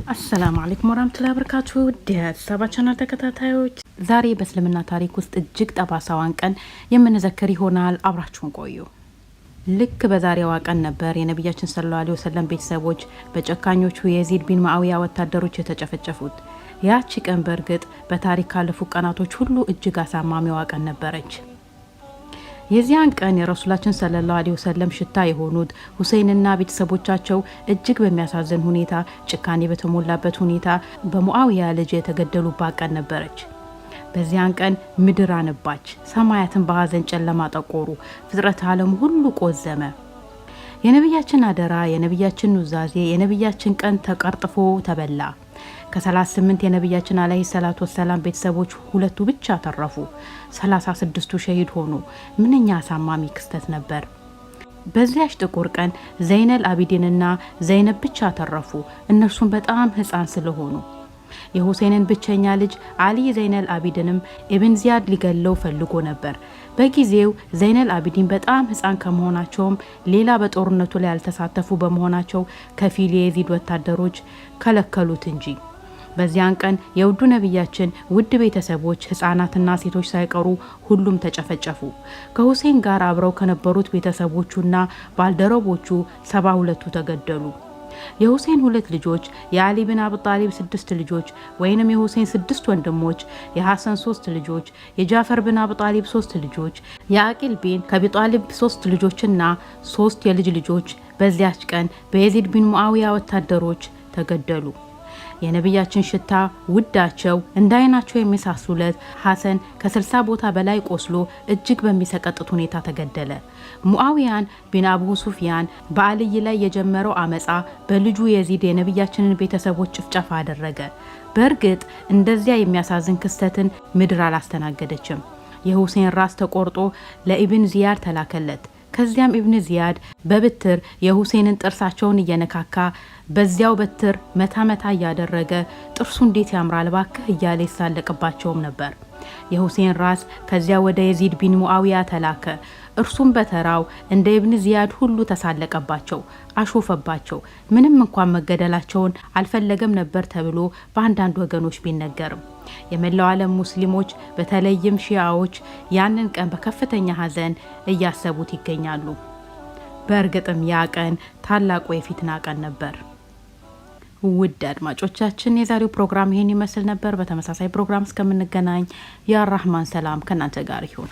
السلام عليكم ورحمة الله وبركاته። የሰባ ቻናል ተከታታዮች፣ ዛሬ በእስልምና ታሪክ ውስጥ እጅግ ጠባሳዋን ቀን የምንዘክር ይሆናል። አብራችሁን ቆዩ። ልክ በዛሬዋ ቀን ነበር የነቢያችን صلى الله عليه وسلم ቤተሰቦች በጨካኞቹ የዚድ ቢን ማአዊያ ወታደሮች የተጨፈጨፉት። ያቺ ቀን በእርግጥ በታሪክ ካለፉ ቀናቶች ሁሉ እጅግ አሳማሚዋ ቀን ነበረች። የዚያን ቀን የረሱላችን صلى الله عليه وسلم ሽታ የሆኑት ሁሴንና ቤተሰቦቻቸው እጅግ በሚያሳዝን ሁኔታ፣ ጭካኔ በተሞላበት ሁኔታ በሙአዊያ ልጅ የተገደሉባት ቀን ነበረች። በዚያን ቀን ምድር አነባች፣ ሰማያትን በሀዘን ጨለማ ጠቆሩ፣ ፍጥረት ዓለም ሁሉ ቆዘመ። የነቢያችን አደራ፣ የነቢያችን ኑዛዜ፣ የነቢያችን ቀን ተቀርጥፎ ተበላ። ከ38 የነቢያችን عليه الصلاة والسلام ቤተሰቦች ሁለቱ ብቻ ተረፉ። 36ቱ ሸሂድ ሆኑ። ምንኛ አሳማሚ ክስተት ነበር። በዚያች ጥቁር ቀን ዘይነል አቢዲንና ዘይነብ ብቻ ተረፉ። እነርሱም በጣም ሕፃን ስለሆኑ። የሁሴንን ብቸኛ ልጅ አሊ ዘይነል አቢድንም ኢብን ዚያድ ሊገለው ፈልጎ ነበር። በጊዜው ዘይነል አቢዲን በጣም ሕፃን ከመሆናቸውም ሌላ በጦርነቱ ላይ ያልተሳተፉ በመሆናቸው ከፊል የየዚድ ወታደሮች ከለከሉት እንጂ። በዚያን ቀን የውዱ ነቢያችን ውድ ቤተሰቦች ህጻናትና ሴቶች ሳይቀሩ ሁሉም ተጨፈጨፉ። ከሁሴን ጋር አብረው ከነበሩት ቤተሰቦቹና ባልደረቦቹ 72ቱ ተገደሉ። የሁሴን ሁለት ልጆች፣ የአሊ ብን አቡ ጣሊብ ስድስት ልጆች ወይንም የሁሴን ስድስት ወንድሞች፣ የሐሰን ሶስት ልጆች፣ የጃፈር ብን አቡ ጣሊብ ሶስት ልጆች፣ የአቂል ቢን ከቢ ጣሊብ ሶስት ልጆችና ሶስት የልጅ ልጆች በዚያች ቀን በየዚድ ቢን ሙአዊያ ወታደሮች ተገደሉ። የነቢያችን ሽታ ውዳቸው እንደ አይናቸው የሚሳሱለት ሐሰን ከ60 ቦታ በላይ ቆስሎ እጅግ በሚሰቀጥጥ ሁኔታ ተገደለ። ሙአዊያን ቢን አቡ ሱፊያን በአልይ ላይ የጀመረው አመፃ በልጁ የዚድ የነቢያችንን ቤተሰቦች ጭፍጨፋ አደረገ። በእርግጥ እንደዚያ የሚያሳዝን ክስተትን ምድር አላስተናገደችም። የሁሴን ራስ ተቆርጦ ለኢብን ዚያድ ተላከለት። ከዚያም ኢብን ዚያድ በብትር የሁሴንን ጥርሳቸውን እየነካካ፣ በዚያው በትር መታ መታ እያደረገ "ጥርሱ እንዴት ያምራል ባክህ" እያለ ይሳለቅባቸውም ነበር። የሁሴን ራስ ከዚያ ወደ የዚድ ቢን ሙአዊያ ተላከ። እርሱም በተራው እንደ ኢብን ዚያድ ሁሉ ተሳለቀባቸው፣ አሾፈባቸው። ምንም እንኳን መገደላቸውን አልፈለገም ነበር ተብሎ በአንዳንድ ወገኖች ቢነገርም። የመላው ዓለም ሙስሊሞች በተለይም ሺአዎች ያንን ቀን በከፍተኛ ሐዘን እያሰቡት ይገኛሉ። በእርግጥም ያ ቀን ታላቁ የፊትና ቀን ነበር። ውድ አድማጮቻችን፣ የዛሬው ፕሮግራም ይሄን ይመስል ነበር። በተመሳሳይ ፕሮግራም እስከምንገናኝ የአራህማን ሰላም ከእናንተ ጋር ይሁን።